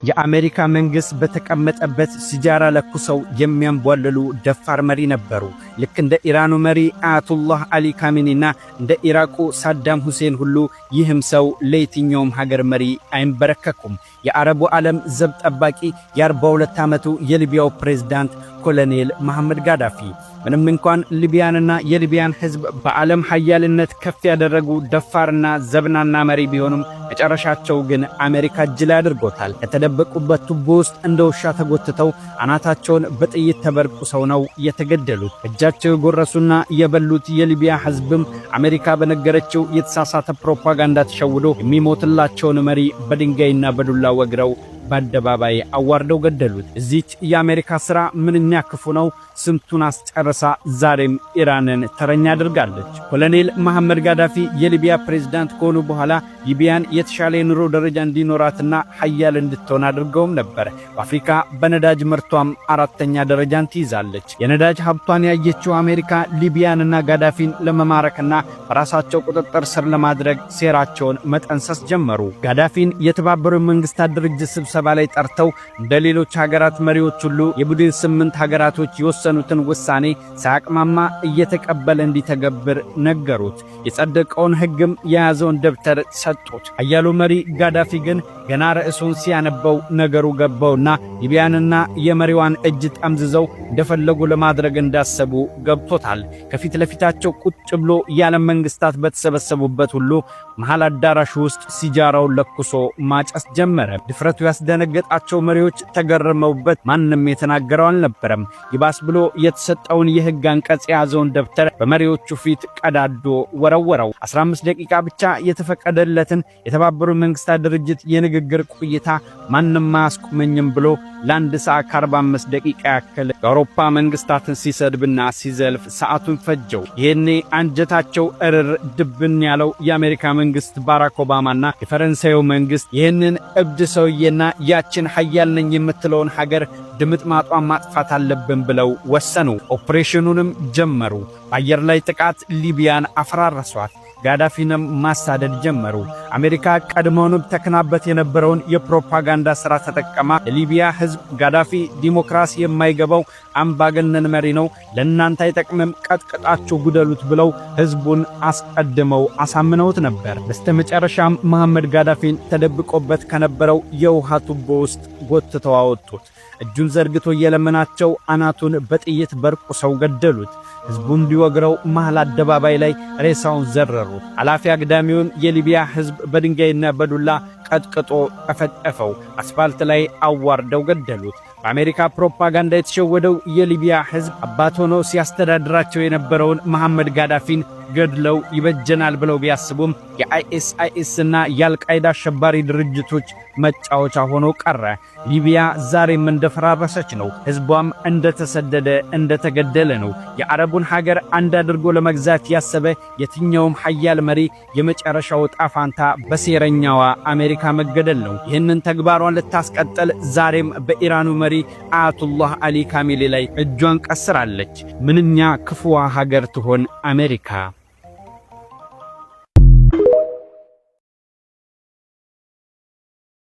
የአሜሪካ መንግሥት በተቀመጠበት ሲጃራ ለኩሰው የሚያንቧልሉ ደፋር መሪ ነበሩ። ልክ እንደ ኢራኑ መሪ አያቱላህ አሊ ካሜኒና እንደ ኢራቁ ሳዳም ሁሴን ሁሉ ይህም ሰው ለየትኛውም ሀገር መሪ አይንበረከኩም። የአረቡ ዓለም ዘብ ጠባቂ፣ የ42 ዓመቱ የሊቢያው ፕሬዝዳንት ኮሎኔል መሐመድ ጋዳፊ ምንም እንኳን ሊቢያንና የሊቢያን ሕዝብ በዓለም ሀያልነት ከፍ ያደረጉ ደፋርና ዘብናና መሪ ቢሆኑም፣ መጨረሻቸው ግን አሜሪካ እጅ ላይ አድርጎታል። ከተደበቁበት ቱቦ ውስጥ እንደ ውሻ ተጎትተው አናታቸውን በጥይት ተበርቁሰው ነው የተገደሉት። እጃቸው የጎረሱና የበሉት የሊቢያ ሕዝብም አሜሪካ በነገረችው የተሳሳተ ፕሮፓጋንዳ ተሸውዶ የሚሞትላቸውን መሪ በድንጋይና በዱላ ወግረው በአደባባይ አዋርደው ገደሉት። እዚች የአሜሪካ ሥራ ምንኛ ክፉ ነው! ስንቱን አስጨርሳ ዛሬም ኢራንን ተረኛ አድርጋለች። ኮሎኔል መሐመድ ጋዳፊ የሊቢያ ፕሬዝዳንት ከሆኑ በኋላ ሊቢያን የተሻለ የኑሮ ደረጃ እንዲኖራትና ሀያል እንድትሆን አድርገውም ነበር። በአፍሪካ በነዳጅ ምርቷም አራተኛ ደረጃን ትይዛለች። የነዳጅ ሀብቷን ያየችው አሜሪካ ሊቢያንና ጋዳፊን ለመማረክና በራሳቸው ቁጥጥር ስር ለማድረግ ሴራቸውን መጠንሰስ ጀመሩ። ጋዳፊን የተባበሩት መንግስታት ድርጅት ስብሰባ ላይ ጠርተው እንደ ሌሎች ሀገራት መሪዎች ሁሉ የቡድን 8 ሀገራቶች የወሰኑትን ውሳኔ ሳያቅማማ እየተቀበለ እንዲተገብር ነገሩት። የጸደቀውን ሕግም የያዘውን ደብተር ሰጡት። ኃያሉ መሪ ጋዳፊ ግን ገና ርዕሱን ሲያነበው ነገሩ ገባውና ሊቢያንና የመሪዋን እጅ ጠምዝዘው እንደፈለጉ ለማድረግ እንዳሰቡ ገብቶታል። ከፊት ለፊታቸው ቁጭ ብሎ የዓለም መንግስታት በተሰበሰቡበት ሁሉ መሃል አዳራሹ ውስጥ ሲጃራውን ለኩሶ ማጨስ ጀመረ። ድፍረቱ ያስደነገጣቸው መሪዎች ተገርመውበት ማንም የተናገረው አልነበረም። ይባስ ብሎ የተሰጠውን የሕግ አንቀጽ የያዘውን ደብተር በመሪዎቹ ፊት ቀዳዶ ወረወረው። 15 ደቂቃ ብቻ የተፈቀደለትን የተባበሩት መንግስታት ድርጅት የንግግር ቆይታ ማንም አያስቁመኝም ብሎ ለ1 ሰዓት ከ45 ደቂቃ ያክል የአውሮፓ መንግስታትን ሲሰድብና ሲዘልፍ ሰዓቱን ፈጀው። ይህኔ አንጀታቸው እርር ድብን ያለው የአሜሪካ መንግስት ባራክ ኦባማና የፈረንሳዩ መንግስት ይህንን እብድ ሰውዬና ያችን ሀያል ነኝ የምትለውን ሀገር ድምጥማጧን ማጥፋት አለብን ብለው ወሰኑ። ኦፕሬሽኑንም ጀመሩ። በአየር ላይ ጥቃት ሊቢያን አፈራረሷት። ጋዳፊንም ማሳደድ ጀመሩ። አሜሪካ ቀድሞውንም ተክናበት የነበረውን የፕሮፓጋንዳ ሥራ ተጠቅማ ለሊቢያ ሕዝብ ጋዳፊ ዲሞክራሲ የማይገባው አምባገነን መሪ ነው፣ ለእናንተ አይጠቅምም፣ ቀጥቅጣችሁ ግደሉት ብለው ሕዝቡን አስቀድመው አሳምነውት ነበር። በስተመጨረሻም መሐመድ ጋዳፊን ተደብቆበት ከነበረው የውሃ ቱቦ ውስጥ ጎትተው አወጡት። እጁን ዘርግቶ እየለመናቸው አናቱን በጥይት በርቁሰው ገደሉት። ሕዝቡ እንዲወግረው መሃል አደባባይ ላይ ሬሳውን ዘረሩት። አላፊ አግዳሚውን የሊቢያ ሕዝብ በድንጋይና በዱላ ቀጥቅጦ ጠፈጠፈው። አስፋልት ላይ አዋርደው ገደሉት። በአሜሪካ ፕሮፓጋንዳ የተሸወደው የሊቢያ ሕዝብ አባት ሆኖ ሲያስተዳድራቸው የነበረውን መሐመድ ጋዳፊን ገድለው ይበጀናል ብለው ቢያስቡም የአይኤስአይኤስ እና የአልቃይዳ አሸባሪ ድርጅቶች መጫወቻ ሆኖ ቀረ። ሊቢያ ዛሬም እንደፈራረሰች ነው። ሕዝቧም እንደተሰደደ፣ እንደተገደለ ነው። የአረቡን ሀገር አንድ አድርጎ ለመግዛት ያሰበ የትኛውም ሀያል መሪ የመጨረሻው ዕጣ ፋንታ በሴረኛዋ አሜሪካ መገደል ነው። ይህንን ተግባሯን ልታስቀጥል ዛሬም በኢራኑ መሪ አያቱላህ አሊ ካሜኒ ላይ እጇን ቀስራለች። ምንኛ ክፉዋ ሀገር ትሆን አሜሪካ!